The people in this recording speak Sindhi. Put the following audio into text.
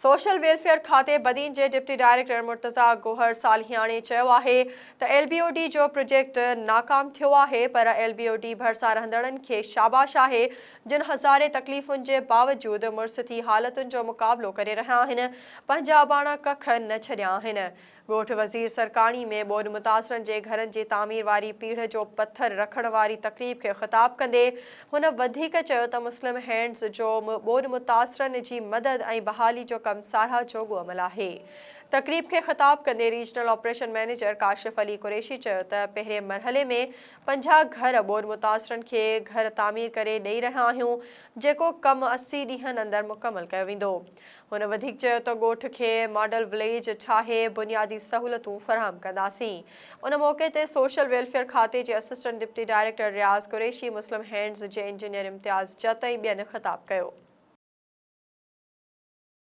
سوشل ويلفيئر کاتي بدين جي ڊپٽي ڊائريڪٽر مرتضيٰ گوهر صالحياڻي چيو آهي ته ايل بي او ڊي جو پروجيڪٽ ناڪام ٿيو آهي پر ايل بي او ڊي ڀرسان رهندڙن کي شاباش آهي جن هزارين تڪليفن جي باوجود مڙس ٿي حالتن جو مقابلو ڪري رهيا آهن پنهنجا اباڻا ڪک نه ڇڏيا آهن. ڳوٺ وزير سرڪاڻي ۾ ٻوڏ متاثرن جي گهرن جي تعمير واري پيڙهه جو پٿر رکڻ واري تقريب کي خطاب ڪندي هن وڌيڪ چيو ته مسلم هينڊز جو ٻوڏ متاثرن جي مدد ۽ بحالي جو ڪم ساراهه جوڳو عمل آهي. تقريب کي خطاب ڪندي regional operation manager Kashif Ali Qureshi چيو ته پهرين مرحلي ۾ 50 گهر ٻوڏ متاثرن کي گهر تعمير ڪري ڏئي رهيا آهيون جيڪو ڪم 80 ڏينهن اندر مڪمل ڪيو ويندو. هن وڌيڪ چيو ته ڳوٺ کي ماڊل وليج ٺاهي بنيادي سهولتون فراهم ڪنداسين. ان موقعي تي سوشل ويلفيئر کاتي جي assistant deputy director Riaz Qureshi, Muslim hands جي انجنيئر امتياز جت ۽ ٻين خطاب ڪيو.